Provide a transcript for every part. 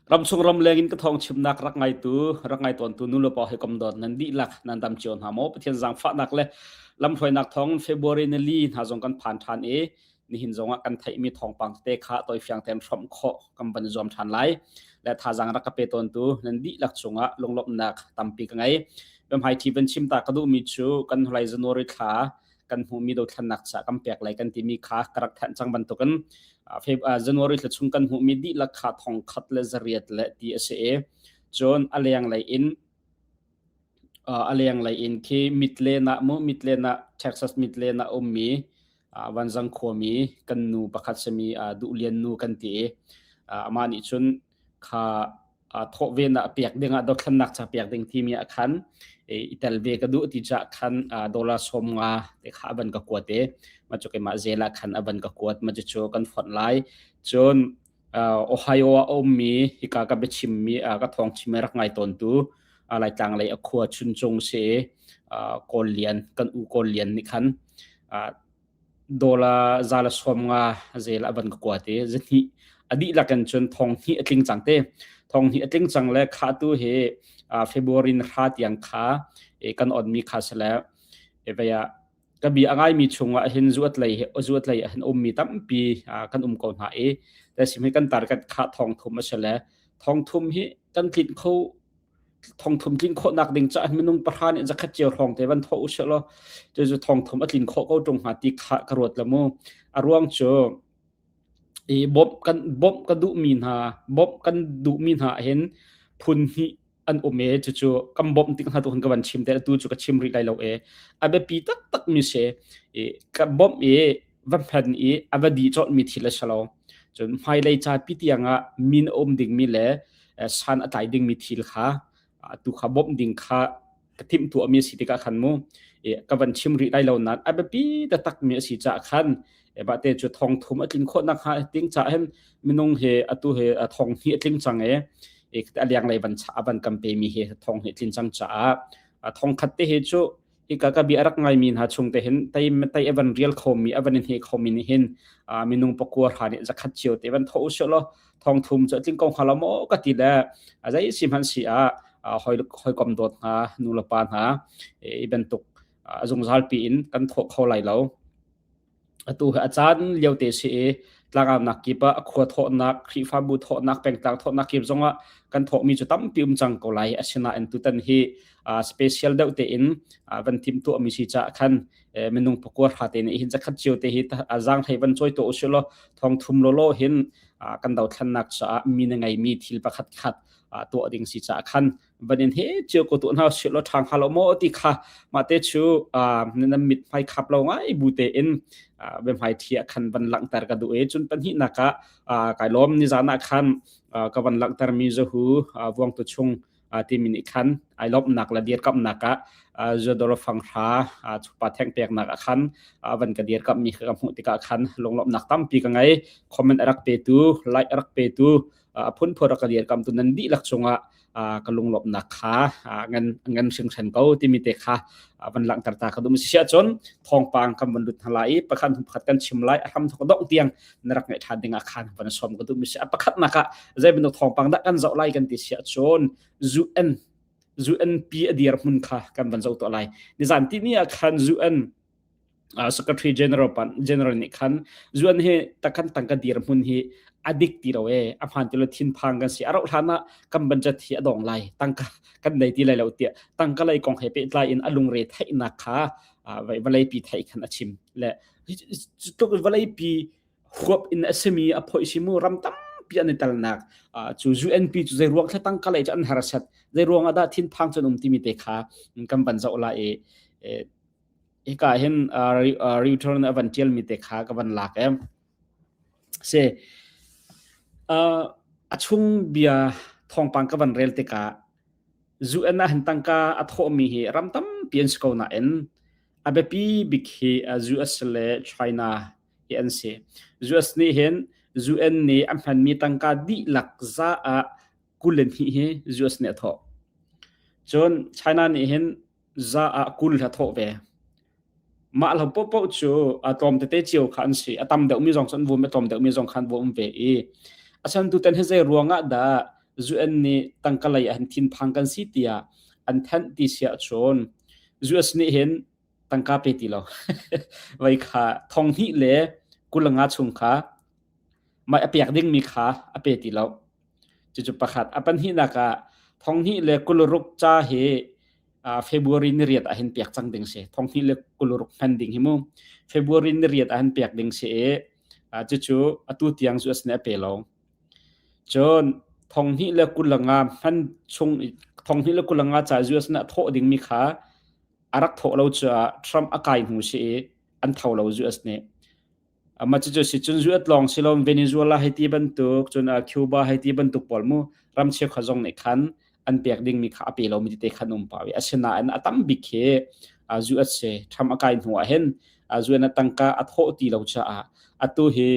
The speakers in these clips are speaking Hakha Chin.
Ramchung ramleng in ka thawng chimnak rak ngaitu, rak ngai tawntu nulepa hawikom dawt nan dihlak nan dam cio hna maw? Pathian zaangfahnak le lamhruainak thawng February nili hna zong kan phan ṭhan i nihin zongah kan theihmi thawngpang tete kha tawifiang tein hrawmh khawh kan van zuam ṭhan lai. Le thazaang rak ka pe tawntu nan dihlak cungah lunglawmhnak tampi ka ngei. Biahmaiṭhi van chim ta ka duhmi cu kan hnulei January thla kan hmuhmi dothlannak ca kan pek lai kan timi kha ka rak thanh cang bantukin January thla chung kan hmuhmi dihlak kha thong khat le zariat le ti a si i cun a lenglei in a lenglei in khi Midland ah mu Midland ah Texas Midland ah ummi Vanzang khuami kan nu pakhat simi Duhlian nu kan ti i amah nih cun kha thawh ve na pek ding ah dothlannak ca pek ding timi ah khan i tel ve ka duh ti ca khan dollar 50 te kha avan ka kuat e ma chu keimah zel ah khan avan ka kuat ma cu kan fonh lai cun Ohio ah a ummi hika ka biachimmi ka thawng chim rak ngai tawn tu Laitlang lei a khua Chuncung si Kawl Lian kan u Kawl Lian nih khan Dollar 150 zel a van ka kuat i zahnih a dihlak in cun thong hnih a tling cang te. Thong hnih a tling cang le kha tu hi February ni hra tiang kha kan onmi kha si le vei ah ka bia a ngaimi chungah hin zuat lei zuat lei ah hin ummi tampi kan um ko hna i sim hi kan target kha thong thum a si le thong thum hi kan tlinh kho thongthum tlin khawhnak ding caah minung pahra nih zakhat cio hrawng te van thawh usih law cucu thongthum a tlin khawh ko ṭung hnga ti kha ka ruat la mu. A ruang cu i bawmh kan bawmh ka duhmi hna bawmh kan duhmi hna hin phun hnih an um e cucu kan bawmh tik hna tu ka van chim te atu cu ka chim rih lai lo e a biapi taktak mi si i ka bawmh i va hman i a va dih colhmi thil a si lo. Cun hmailei ca pi tiang ah min a um dingmi le san a tlai dingmi thil kha tu kha bawmh ding kha ka timhtuahmi a si tikah khan mu ka van chim rih lai lo nain a biapi taktakmi a si caah khan te cu thong thum a tlin khawh nakhnga ding caah hin minung he atu he thong hnih a tling cang e a lianglei van a van kan pemi hi thong hnih tlin cang caah thong khat te hi cu hika ka bia a rak ngaimi hna chung te hin tai tai a van rial khomi a van in he khomi nih hin minung pakua hra nih zakhat cio te van tho usio lo thong thum cu tling ko hnga lo maw ka ti le zei si hmanh si ah hoi hoi kom dawt hna nu le pa hna i bantuk zungzal pi in kan thawh kho lai lo. Atu hi a caan liote si i tlangaunak kip ah a khua thawhnak, Khrihfabu thawhnak, pengtlang thawhnak kip zongah kan thawhmi cu tampi um cang ko lai. Asinain tutan hi special deuh tein van timhtuahmi si caah khan minung pakua hra te nih hin zakhat cio te hi zaanghlei van cawi tuah usih law thong thum lawlaw hin kan dothlannak caah mi na ngeimi thil pakhat khat tuah ding si caah khan van in he cio ko tu hna sih lo ṭha hnga lo maw ti kha mah te cu nan mit hmai khap lo ngai bu te in biahmai thi ah khan van langhter ka duh i cun pahnihnak ah kai lawm nizan ah khan ka van langhter mi zahu vuangtu chung timi nih khan ai lawmhnak le dirkamhnak ah Zodor fanghra chupa theng peknak ah khan van ka dirkamh mi ka hmuh tikah khan lunglawmhnak tampi ka ngei comment a rak petu like a rak petu a phunphun rak ka dirkamtu nan dihlak cungah ka lunglawmhnak kha ngan ngan hringhran ko timi te kha van langhter ta ka dum si ahcun thawngpang kan van lut hna lai i pakhat hnu pakhat kan chim lai a hram thawk dongh tiang na rak ngaih ṭhan ding ah khan van sawm ka duh mi si a pakhatnak ah zei bantuk thawngpang dah kan zoh lai kan ti si ahcun UN UNP a dir hmun kha kan van zoh tuah lai nizan ti ni ah khan UN Secretary General pan General nih khan zuan hi takhan tangka dirhmun hi adik ti lo e a hman ti lo thinphang kan si a rauh hlan ah kan budget hi a dong lai tangka kan nei ti lai lo tiah tangka lei kong he pehtlai in a lungre theihnak kha vawlei pi theih khan a chim le tluk vawlei pi huap in a simi a phoih si mu ram tampi an i telnak cu UNP cu zei ruang thla tangka lei cu an harsat zei ruang ah dah thinphang cun um timi te kha kan van zoh la i Hika hin return a van ṭialmi te kha ka van lak em. Si, a chung bia thawngpang ka van rel tikah UN ah hin tangka a thawhmi hi ram tampi an si ko nain a biapi bik hi US le China hi an si. US nih hin UN nih a hmanmi tangka dihlak za ah 22 hi US nih a thawh. Cun China nih hin za ah 20 a thawh ve. Mah lo paohpaoh cu a tlawm tete cio kha an si. A tam deuhmi zong cu an vum, a tlawm deuhmi zong kha an vum ve i a chan tutan hi zei ruangah dah UN nih tangka lei ah hin thinphang kan si tiah an thanh ti si ahcun US nih hin tangka pe ti lo. Vai kha thong hnih le 25 chung kha mah a pek dingmi kha a pe ti lo. Cucu pakhat. A pahnihnak ah thong hnih le 26 ca hi February ni riat ah hin pek cang ding si. Thong hnih le 26 hman ding hi mu. February ni riat ah hin pek ding si i cucu atu tiang US nih a pe lo. Cun thong hnih le 25 hman chung thong hnih le 25 ca US nih a thawh dingmi kha a rak thawh lo caah Trump a kai hnu si i an tho lo US nih. Mah cucu si cun US lawng si lo Venezuela hei ti bantuk cun Cuba hei ti bantuk pawl mu ram cheukhat zong nih khan an pek dingmi kha a pe lomi tete khan um pah ve. Asinain a tam bik hi US si Trump a kai hnu ah hin UN a tangka a thawh ti lo caah atu hi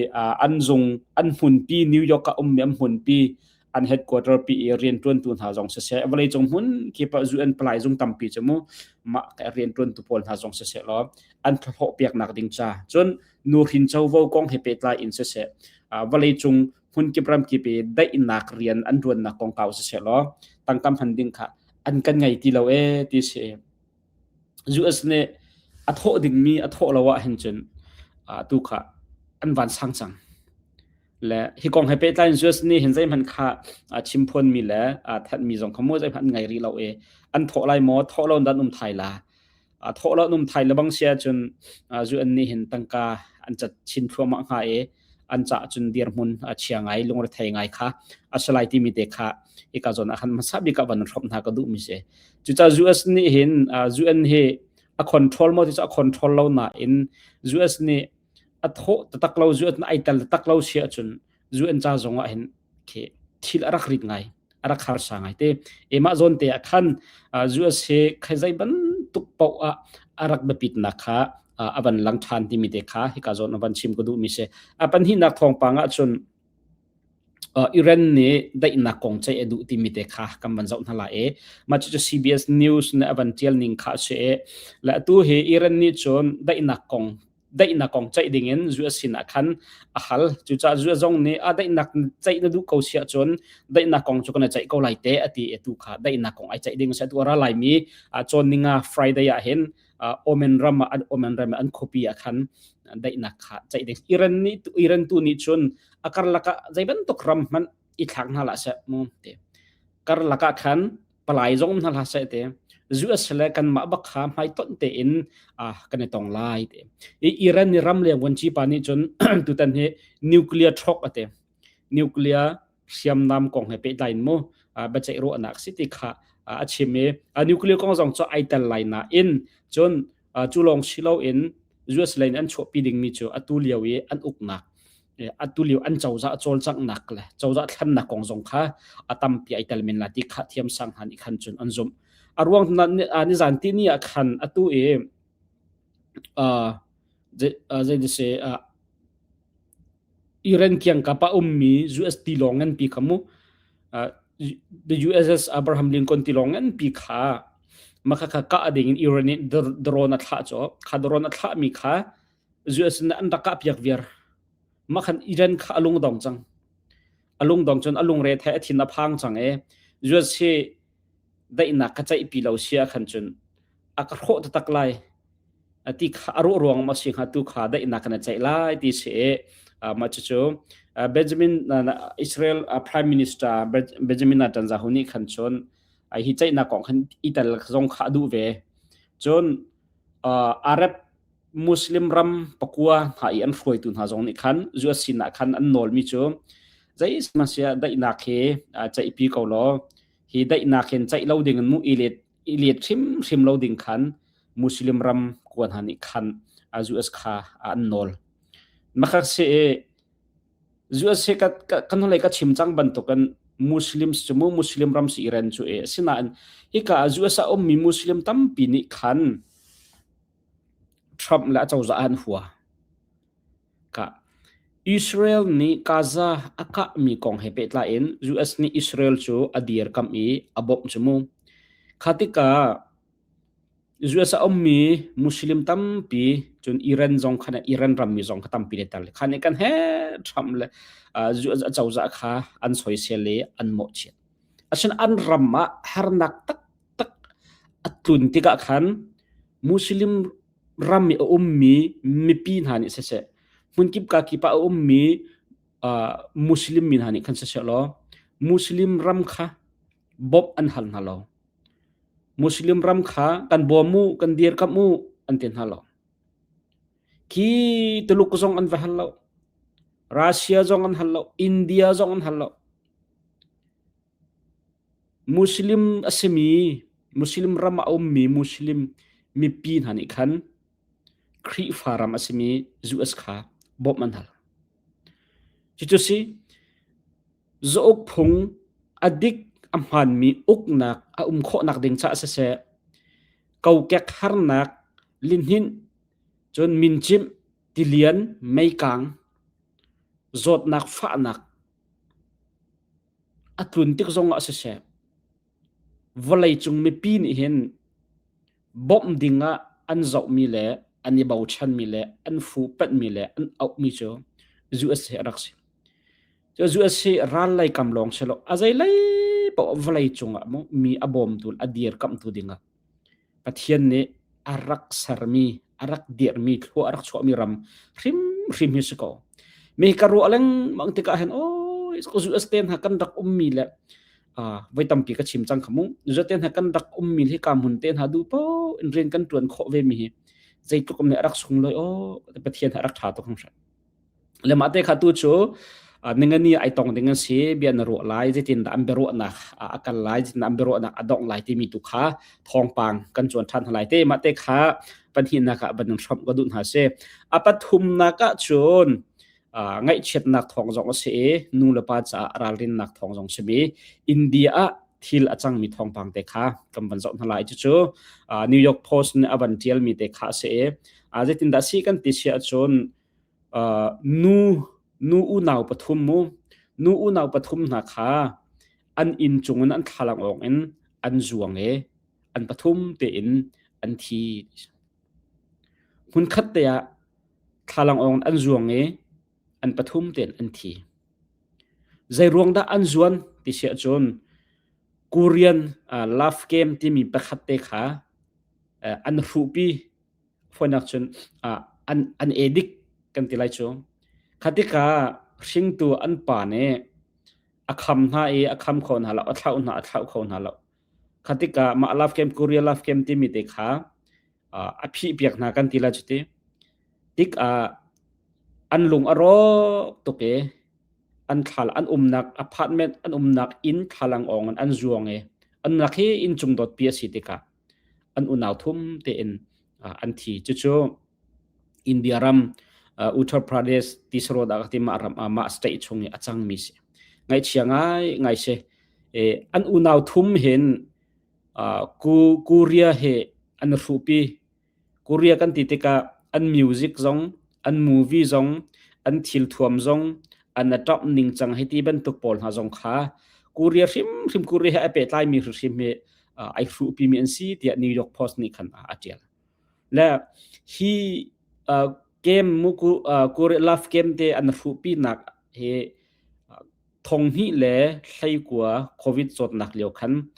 an zung an hmunpi New York ah ummi an hmunpi an headquarter pi i rianṭuantu hna zong siseh vawleicung hmun kip ah UN palai zung tampi cu mu mah rianṭuantu pawl hna zong siseh law an thlahlawh piaknak ding ca cun nuhrin covo kong he pehtlai in siseh vawleicung hmunkip ramkip i daihnak rian an ṭuannak kongkau siseh law tangka hman ding kha an kan ngei ti lo ee ti si. US nih a thawh dingmi a thawh lo ah hin cun tu kha an van sang cang. Le hi kong he pehtlai in US nih hin zeihmanh kha chimphuanmi le thanhmi zong kha mu zeihmanh an ngei rih lo i an thawh lai maw thawh lo dan um thai la. Thawh lo um thai le bang si ahcun UN nih hin tangka an cat chin thluahmah hnga i an cah cun dirhmun a chia ngai lungrethei ngai kha a si lai timi te kha hika zawn ah khan hmasa bik ah van hrawmh hna ka duhmi si. Cucaah US nih hin UN hi a control maw ti cu a control lo nain US nih a thawh taktak lo zu ai tel taktak lo si ahcun zu an ca zong ah hin khi thil a rak rit ngai a rak harsa ngai te emah zawn te ah khan US he khai zei bantuk paoh ah a rak biapitnak kha a van lang ṭhan timi te kha hika zawn a van chim ka duhmi si a panhihnak thawngpang ah cun Iran nih daihnak kong ceih a duh timi te kha kan van zoh hna lai i mah cucu CBS News nih a van ṭial ning kha a si i le atu hi Iran nih cun daihnak kong ceih dingin US sinah khan a hal. Cucaah US zong nih a daihnak ceih na duh ko si ahcun daihnak kong cu kan i ceih ko lai te a ti i atu kha daihnak kong ai ceih ding a si. Atu a ra laimi cawn ninga Friday ah hin Oman ram ah Oman ram an khuapi ah khan daihnak kha ceih ding. Iran nih Iran tu nih cun a karlak ah zei bantuk ram hmanh i thlak hna hlah seh mu ti. Karlak ah khan palai zong um hna hlah seh ti. US le kanmah bak kha hmaitonh tein kan i tong lai ti. I Iran nih ram leng vuanci pa nih cun tutan hi nuclear talk a ti. Nuclear hriamnam kong he pehtlai in mu biaceih ruahnak si ti kha a chim i nuclear kong zong cu ai tel lai nain cun cu lawng si loin US lei in an chuahpi dingmi cu atu lio i an uknak atu lio an cozah cawlcanghnak le cozah thlennak kong zong kha a tampi ai tel men la ti kha thiam sang han i khan cun an zumh. A ruang nizan ti ni ah khan atu i zei se Iran kiangkap ah ummi US tilawng nganpi kha mu the USS Abraham Lincoln tilawng nganpi kha mah kha kah ding in Iran nih drone a thlah cu kha drone a thlahmi kha US nih an rak kah piak viar. Mah khan Iran kha a lungdong cang. A lungdong cun a lungre the a thin a phang cang i US hi daihnak ka ceihpi lo si ah khan cun a ka hrawh taktak lai ti kha a ruah ruang ma si hnga tu kha daihnak kan ceih lai ti si i mah cucu Benjamin Israel Prime Minister Benjamin Netanyahu nih khan cun hi ceihnak kong khan i tel zong kha a duh ve. Cun Arab Muslim ram pakua hna i an hruaitu hna zong nih khan US sinah khan an nawlmi cu zeisihmanh daihnak hi ceihpi ko law hi daihnak hin ceih lo ding in mu i let i let hrimhrim lo ding khan Muslim ram kua hna nih khan US kha an nawl. Makak si i US hi kan hnulei ka chim cang bantukin Muslims cu mu Muslim ram si Iran cu e asinain hika ah US a ummi Muslim tampi nih khan Trump le a cozah an hua. Ka Israel nih Gaza a kahmi kong he pehtlai in US nih Israel cu a dirkamh i a bawmh cu mu. Kha tikah US a ummi Muslim tampi cun Iran zong khan Iran rammi zong kha tampi le tel. Kha nih kan he Trump le US a cozah kha an soisel i an mawhchiat. Asinain an ram ah harnak taktak a tlun tikah khan Muslim ram i a ummi mipi hna nih siseh, hmunkip kakip ah a ummi Muslim mi hna nih khan siseh law Muslim ram kha bawmh an hal hna lo. Muslim ram kha kan bawm u, kan dirkamh u an ti hna lo. Khi Tuluk zong an va hal lo. Russia zong an hal lo. India zong an hal lo. Muslim a simi, Muslim ram ah a ummi Muslim mipi hna nih khan Khrihfa ram a simi US kha bawmh an hal. Cucu si zauk phung a dik a hmaanmi uknak a um khawhnak ding caah siseh, kokek harnak lihninh cun mincimh, tilian, meikang, zawtnak fahnak a tlun tik zongah siseh, vawleicung mipi nih hin bawmh dingah an zohmi le an i bochanmi le an fuhpenhmi le an auhmi cu US hi a rak si. Cu US hi ral lei kam lawng si lo, a zeilei paoh vawleicung ah mu mi a bawmtu a dirkamhtu dingah Pathian nih a rak sermi, a rak dirhmi, thlua a rak chuahmi ram hrimhrim hi si ko. Mi ka ruah lengmang tikah hin oi US te hna kan rak ummi le voi tampi ka chim cang kha mu. US te hna kan rak ummi hi ka hmun te hna duh paoh in rian kan tuan khawh ve mi hi zeitluk um nih a rak sunglawi aw Pathian a rak tha tuk hringhran. Le mah te kha tu cu ningani ai tong ding an si bia na ruah lai zeitin dah an biaruahnak a kal lai zeitin an biaruahnak a dongh lai timi tu kha thawngpang kan cuan ṭhan hna lai te mah te kha pahnihnak ah van in hrawmh ka duh hna si a pathumnak ah cun ngaihchiatnak thawng zong a si i nu le pa caah ralrinnak thawng zong si mi India ah thil a cangmi thawngpang te kha kan van zoh hna lai cucu New York Post nih a van ṭialmi te kha a si i zeitindah si kan ti si ahcun Nu nu unau pathum mu nu unau pathum hna kha an inn cungin an thlalangawng in an zuang i an pathum tein an thi. Hmunkhat te ah thlalangawng in an zuang i an pathum tein an thi. Zeiruang dah an zuan ti si ahcun Korean love game timi pakhat te kha an hruhpi Fawinak cun an an edik kan ti lai cu. Kha tikah hringtu an pa nih a kham hna i a kham kho hna lo, a thlauh hna, a thlauh kho hna lo. Kha tikah mah love camp Korea love camp timi te kha a phih piak hna kan ti lai cu ti. Tikah an lung a rawk tuk i an thla an umnak apartment an umnak inn thlalang awng in an zuang i an umnak hi inncung dotpi a si tikah an unau thum tein an thi. Cucu India ram Uttar Pradesh tisarod ah mah ram mah state chung i a cangmi si. Ngaihchia ngai ngai si. An unau thum hin Korea he an hruhpi Korea kan ti tikah an music zong, an movie zong, an thilthuam zong, an aṭap ningcang hei ti bantuk pawl hna zong kha Korea hrimhrim Korea he a pehtlaimi hrimhrim hi ai hruhpimi an si tiah New York Post nih khan a ṭial. Le hi game mu Korea love game te an hruhpinak hi thonghnih le hleikua COVID zawtnak lio khan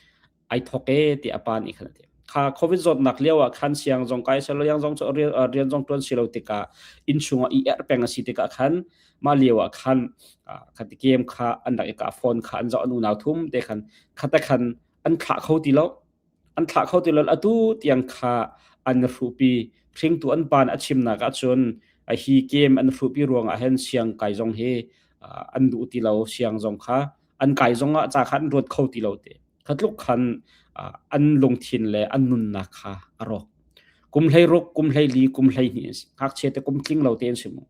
ai thok e ti a pa nih khan a ti. Kha COVID zawtnak lio ah khan siang zong kai selo yang zong cu rian zong tuan si lo tikah inn chungah i erh peng a si tikah khan mah lio ah khan kha ti game kha an rak i kah phone kha an zoh an unau thum te khan khata khan an thlah kho ti lo an thlah kho ti lo atu tiang kha an hruhpi hringtu an pan a chimnak ahcun hi game an hruhpi ruangah hin siang kai zong hi an duh ti lo siang zong kha an kai zong ah ca kha an ruat kho ti lo te kha tluk khan an lungthin le an nunnak kha a rawk kum hlei ruk kum hlei li kum hlei hnih ngakchia te kum tling lo te an si mu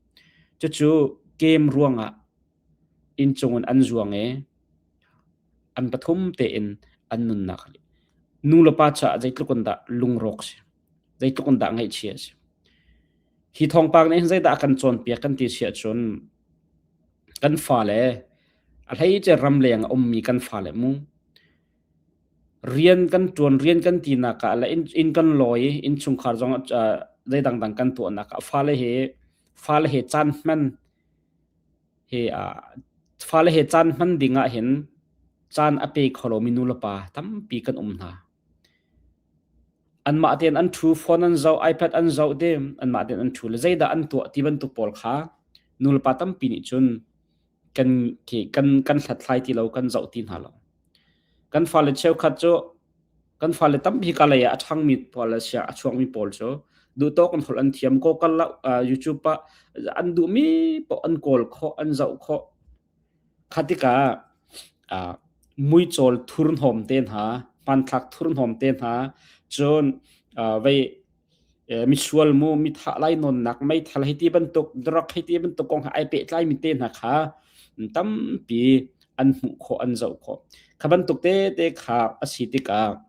cucu game ruangah inn cungin an zuang i an pathum tein an nunnak nu le pa caah zeitluk in dah lungrawk si zeitluk in dah ngaihchia si hi thawngpang nih hin zeidah a kan cawnpiak kan ti si ahcun kan fale A hleice ramleng a ummi kan fale mu. Rian kan ṭuan, rian kan tinak ah le inn kan lawi i innchungkhar zong zei dangdang kan tuahnak ah fale he fale he caan hman he fale he caan hman ding ah hin Caan a pe kho lomi nulepa tampi kan um hna. Anmah tein an ṭhu, phone an zoh, iPad an zoh te, anmah tein an ṭhu le zeidah an tuah ti bantuk pawl kha nulepa tampi nih cun kan kan kan hlathlai ti lo, kan zoh ti hna lo. Kan fale cheukhat cu kan fale tampi ka lei ah a ṭhangmi pawl le sia a chuakmi pawl cu duhtawk in holh an thiam ko kal lo YouTube ah an duhmi paoh an kawl khawh, an zoh khawh. Kha tikah muicawl thurhnawm te hna, hmanthlak thurhnawm te hna, cun vei misual mu, mithah lainawnnak, meithal hei ti bantuk, drug hei ti bantuk kong he ai pehtlaimi te hna kha tampi an hmuh khawh, an zoh khawh. Kha bantuk tete kha a si tikah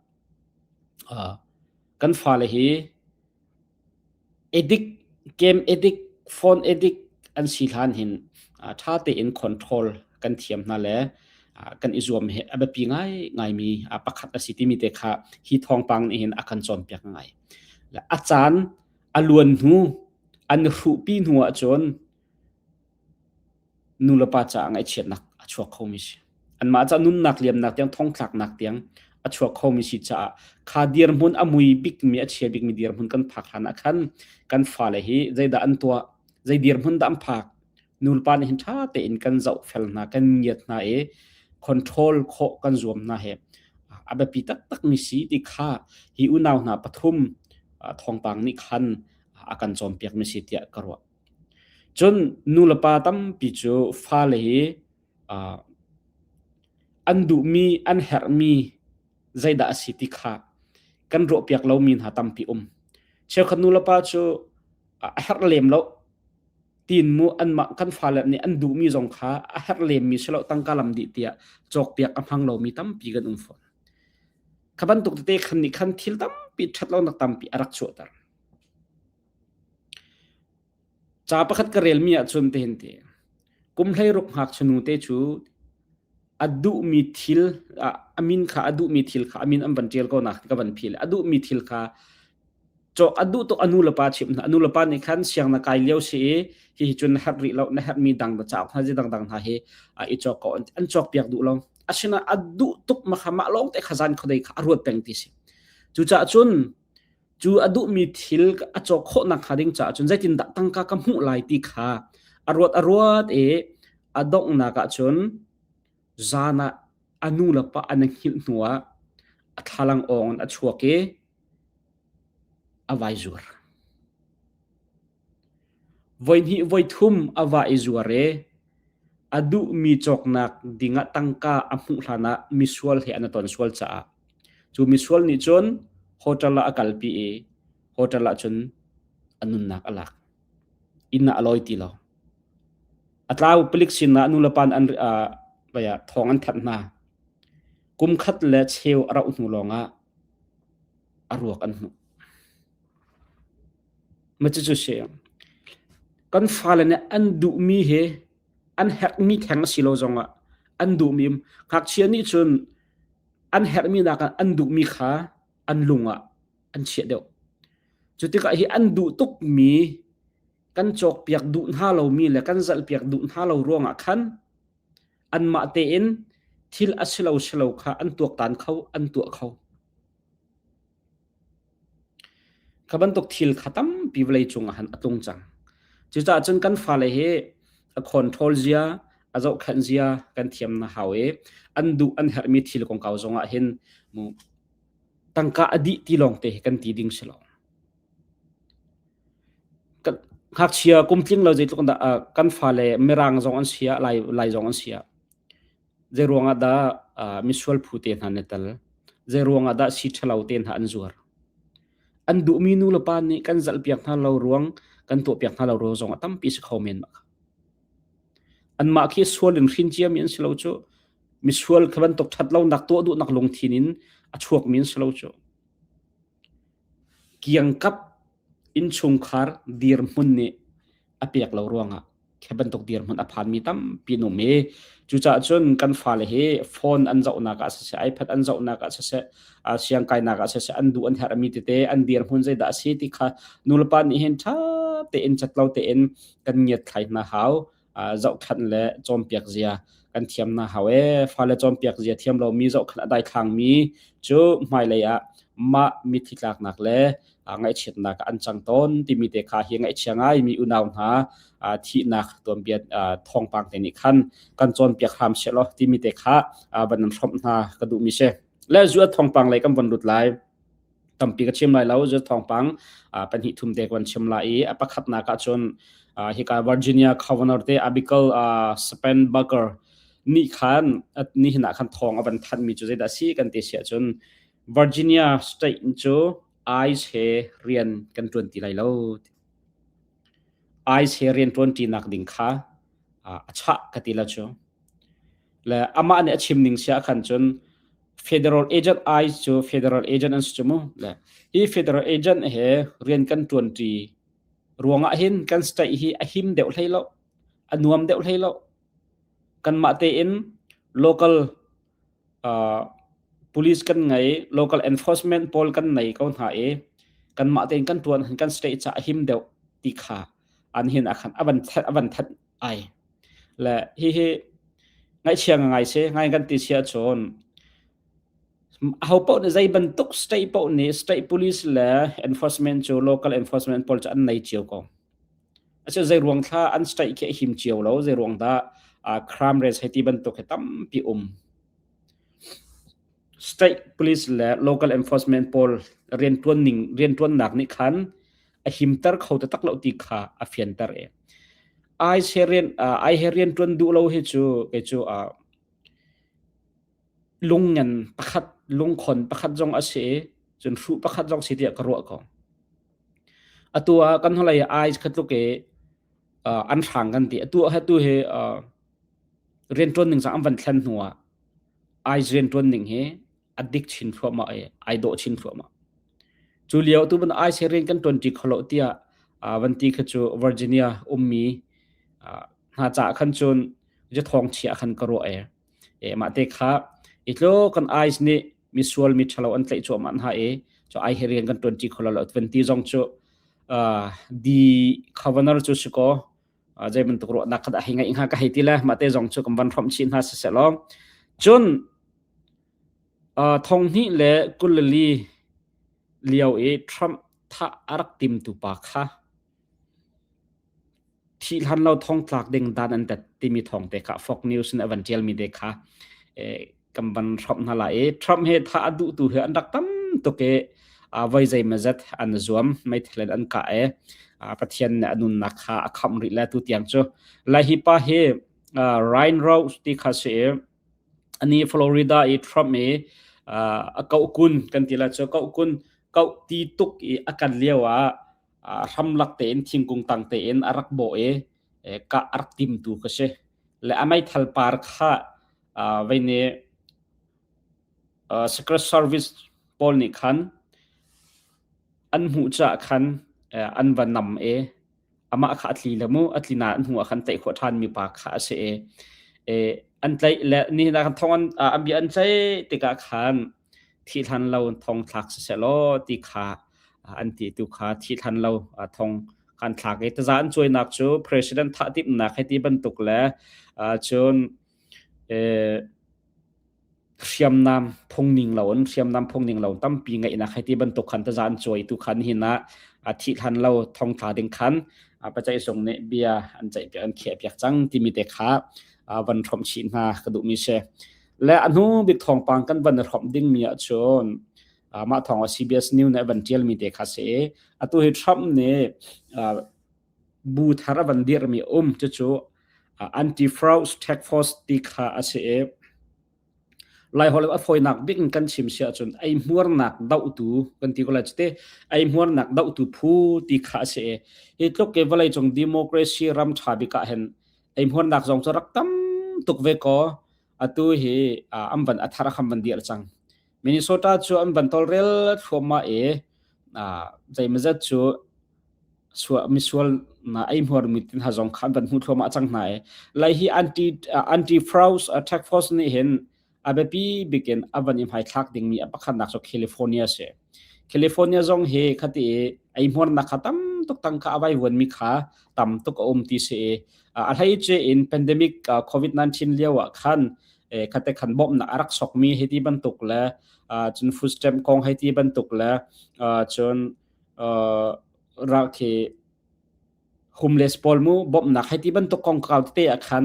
kan fale hi Addict, game addict, phone addict an si hlan hin ṭha tein control kan thiam hna le kan i zuam hi a biapi ngaingaimi pakhat a si timi te kha hi thawngpang nih hin a kan cawnpiak ngai. A caan a luan hnu, an hruhpi hnu ahcun nulepa caah ngaihchiatnak a chuak khomi si. Anmah caah nunnak liamnak tiang thongthlaknak tiang a chuak khomi si caah kha dirhmun a mui bikmi a chia bikmi dirhmun kan phak hlan ah khan kan fale hi zeidah an tuah zei dirhmun dah an phak nulepa nih hin ṭha tein kan zohfel hna kan ngiat hna i control khawh kan zuam hna he a biapi taktakmi si ti kha hi unau hna pathum thawngpang nih khan a kan cawnpiakmi si tiah ka ruah. Cun nulepa tampi cu fale hi an duhmi, an herhmi zeidah a si ti kha kan ruahpiak lomi hna tampi um. Cheukhat nulepa cu a herh lem lo tiin mu anmah kan fale nih an duhmi zong kha a herh lemmi si lo tangka lam dih tiah cawkpiak a hmang lomi tampi kan um fawn. Kha bantuk tete khan nih khan thil tampi ṭhatlonak tampi a rak chuahter. Ca pakhat ka relmi ahcun tihin ti kum 16 ngakchia nute cu a duhmi thil a min kha a duhmi thil kha a min an van ṭial ko nak ka van phil a duhmi thil kha cawk a duh tuk a nu le pa chimh hna a nu le pa nih khan siang na kai lio si i hihi cun na herh rih lo na herhmi dang na cauk hna dang dang hna hi i cawk ko an cawk piak duh lo asinain a duh tuk ma kha mah lawng te kha zan khuadei kha a ruat peng ti si cucaah cun Cu a duhmi thil a cawk khawh nakhnga ding caah cun zeitindah tangka ka hmuh lai ti kha a ruat a ruat i a donghnak ah cun zan ah a nu le pa an i hngilh hnuah a thlalang awng in a chuak i a vai zuar. Voihnih voithum a va i zuar i a duhmi cawknak dingah tangka a hmuh hlanah misual he an i ton sual caah cu misual nih cun hotel ah a kalpi i hotel ah cun a nunnak a lak. Inn ah a lawi ti lo. A tlau palik sinah nulepa an thawng an thanh hna. Kum khat le cheu a rauh hnu lawngah a ruak an hmuh. Cucu si. Kan fale nih an duhmi hi an herhmi theng a si lo zongah an duhmi ngakchia nih cun an herhmi nakin an duhmi kha an lung ah an chiah deuh. Cu tikah hi an duh tukmi kan cawkpiak duh hna lomi le kan zalhpiak duh hna lo ruangah khan anmah tein thil a si lo si lo kha an tuaktan kho, an tuah kho. Kha bantuk thil kha tampi vawleicung ah han a tlung cang. Cucaah cun kan fale hi a control zia, a zohkhenh zia kan thiam na hau i an duh an herhmi thil kongkau zong ah hin mu tangka a dih ti lawng te hi kan ti ding si lo. Ngakchia kum tling lo zeitluk dah kan fale Mirang zong an si ah Lai, Lai zong an si ah Zeiruang ah dah misual phu te hna na tel? Zeiruang ah dah si ṭhalo te hna an zuar? An duhmi nu le pa nih kan zalhpiak hna lo ruang, kan tuahpiak hna lo ruang zong ah tampi si kho men mah kha. Anmah khi sual in hrin ciami an si lo cu. Misual kha bantuk ṭhat lonak tuah duhnak lungthin in a chuakmi an si lo cu. Kiangkap innchungkhar dirhmun nih a pek lo ruangah khi bantuk dirhmun a phanmi tampi an um i cucaah cun kan fale hi phone an zohnak ah siseh iPad an zohnak ah siseh siangkainak ah siseh an duh an herhmi tete an dirhmun zeidah a si ti kha nulepa nih hin ṭha tein catlo tein kan ngiat thlai hna hau zohkhenh le cawnpiak zia kan thiam na hau e. Fale cawnpiak zia thiam lomi zohkhenh a daithlang mi cu hmailei ah mah mitthli tlaknak le ngaihchiatnak an cang tawn timi te kha hi ngaihchia ngaimi unau hna thihnak tuanbia thawngpang te nih khan kan cawnpiak hram sehlaw timi te kha van nan hrawmh hna ka duhmi si. Le zuat thawngpang lei kan von lut lai. Tampi ka chim lai lo zuat thawngpang pahnih thum te ka van chim lai i a pakhatnak ah cun hika Virginia Governor te Abigail Spanberger nih khan nihin ah khan thawng a van thanhmi cu zeidah a si kan ti si ahcun Virginia state cu ICE he rian kan ṭuan ti lai lo. ICE he rian ṭuan ṭinak ding kha a chah ka ti la cu. Le amah nih a chim ning sia khan cun federal agent ICE cu federal agent an si cu mu. Le hi federal agent he rian kan ṭuan ṭi ruangah hin kan state hi a him deuh hlei lo, a nuam deuh hlei lo. Kanmah tein local police kan ngei, local enforcement pawl kan nei ko hna i kanmah tein kan ṭuan kan state ca a him deuh ti kha an hin ah khan a van a van thanh ai. Le hihi ngaihchia ngai si, ngai kan ti si ahcun aho paoh nih zei bantuk state paoh nih state police le enforcement cu local enforcement pawl cu an nei cio ko. Asi zei ruang thla an state khi a him cio lo, zei ruang dah crime rates hei ti bantuk hi tampi um. State police le local enforcement pawl riantuan ning riantuannak nih khan a himter kho taktak lo ti kha a fianter e. Ai he rian ai he riantuan duh lo hi cu kei cu lungngan pakhat lungkhon pakhat zong a si i cun hruh pakhat zong si tiah ka ruah ko. Atu ah kan hnulei ah ice kha tluk i an hrang kan ti. Atu ah tu hi rianṭuan ning zong an van thlen hnu ah ice rianṭuan ning hi a dik chin thluahmah i ai dawh chin thluahmah. Cu lio tu ban ice he rian kan ṭuanṭi kho lo tiah van ti kha cu Virginia ummi hna caah khan cun thawng chia khan ka ruah e. E mah te kha i tlo kan ice nih misual mi ṭhalo an tlaih cuahmah hna i cu ai he rian kan ṭuanṭi kho lo ti zong cu di governor cu si kaw zei bantuk ruahnak kha dah hei ngeih hnga ka hei ti le mah te zong cu kan van hrawmh chih hna siseh law cun thong hnih le 24 lio i Trump thah a rak timtu pa kha Thih hlan lo thongtlak ding dan an tat timi thawng te kha Fox News nih a van ṭialmi te kha kan van hrawmh hna lai i Trump he thah a duhtu he an rak tam tuk i voi zeimawzat an zuam meithal in an kah i Pathian nih a nunnak kha a khamh rih le tu tiang cu lai hi pa hi Ryan Rose ti kha si i ani Florida i Trump i a kohkun kan ti la cu kohkun koh ti tuk i a kan lio ah hramlak tein thingkung tang tein a rak bawh i kah a rak timtu ka si. Le a meithal par kha vei nih Secret Service pawl nih khan an hmuh caah khan an va nam i amah kha a tli le mu a tli na an hnu ah khan tlaih khawh ṭhan mi pa kha a si i an tlaih le nihin ah khan thong an an bia an ceih tikah khan thih hlan lo thong thlak siseh law ti kha an ti tu kha thih hlan lo thong kan thlak i taza an cuainak cu president thah timhnak hei ti bantuk le cun hriamnam phungning lo in hriamnam phungning lo tampi ngeihnak hei ti bantuk khan taza an cuai tu khan hin ah thih hlan lo thong thla ding khan pacaih sung nih bia an ceih piak an khiah piak cang timi te kha van hrawmh chih hna ka duhmi si. Le a hnu bik thawngpang kan van hrawmh dingmi ahcun mah thawng ah CBS News nih a van ṭialmi te kha si i atu hi Trump nih bu thar a van dirhmi a um cucu anti-fraud task force ti kha a si i Laiholh a fawinak bik in kan chim si ahcun eihmuarnak dohtu kan ti ko lai cute eihmuarnak dohtu phu ti kha a si i hi tluk i vawleicung democracy ram ṭha bik ah hin eihmuarnak zong cu rak tam tuk ve kaw atu hi an van a thar a kham van dir cang Minnesota cu an van tawlrel thluahmah i zeimawzat cu misual na eihmuarmi tin hna zong kha an van hmuh thluahmah cang hna i lai hi anti anti fraud task force nih hin a biapi bik in a van i hmaithlak dingmi a pakhatnak cu California si. California zong hi khati i eihmuarnak kha tam tuk tangka a vaivuan mi kha tam tuk a um ti si i a hleice in pandemic COVID-19 lio ah khan khate khan bawmhnak a rak sokmi hei ti bantuk le cun food stamp kong hei ti bantuk le cun rak khi homeless pawl mu bawmhnak hei ti bantuk kongkau tete ah khan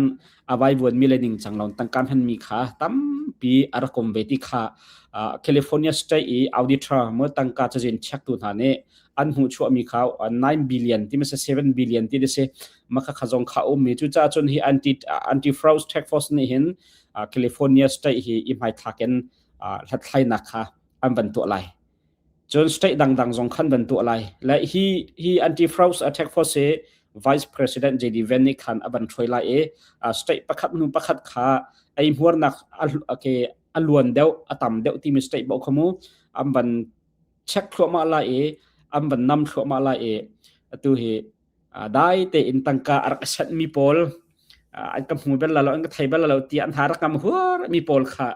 a vaivuanmi le ningcang lo tangka hmanmi kha tampi a rak um ve ti kha California State i auditor mu tangka cazin checktu hna nih an hmuhchuahmi kha 9 billion ti ma 7 billion ti si maka kha zong kha ummi cu ca cun hi anti anti fraud task force nih hin California State hi i hmaithlak in hlathlainak kha an van tuah lai. Cun state dangdang zong khan van tuah lai. Le hi hi anti-fraud attack force hi Vice President JD Vance nih khan a van hruai lai i state pakhat hnu pakhat kha eihmuarnak a luan deuh a tam deuh timi state paoh kha mu an van check thluahmah lai i an van nam thluahmah lai i atu hi dai tein tangka a rak i senhmi pawl an ka hmu bel lo an ka thei bel lo ti an ha rak ngam huar mi pawl kha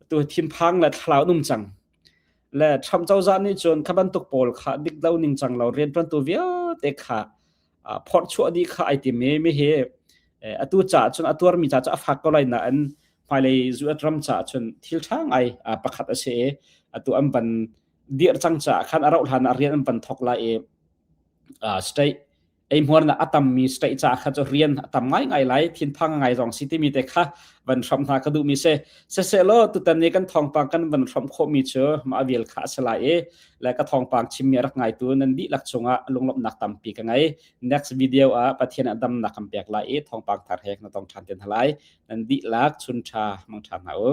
tu thinphang le thlarau an um cang. Le Trump cozah nih cun kha bantuk pawl kha dik lo ningcang lo rianṭuantu vialte kha phorh chuah dih kha ai tim i mi hi atu caah cun a tuarmi ca cu a fak ko lai nain hmailei US ram caah cun thil ṭha ngai pakhat a si i atu an van dirh cang caah khan a rauh hlan ah rian an van thawk lai i state eihmuarnak a tammi state caah kha cu rian a tam ngaingai lai thinphang ngai zong si timi te kha van hram hna ka duhmi si siselaw tutan ni kan thawngpang kan van hram khawhmi cu mah vial kha a si lai i le ka thawngpang chimmi a rak ngaitu nan dihlak chungah lunglawmhnak tampi ka ngei. Next video ah Pathian ah damnak kan pek lai i thawngpang thar he na tong ṭhan te hna lai. Nan dihlak chun ṭha mang ṭha hna u.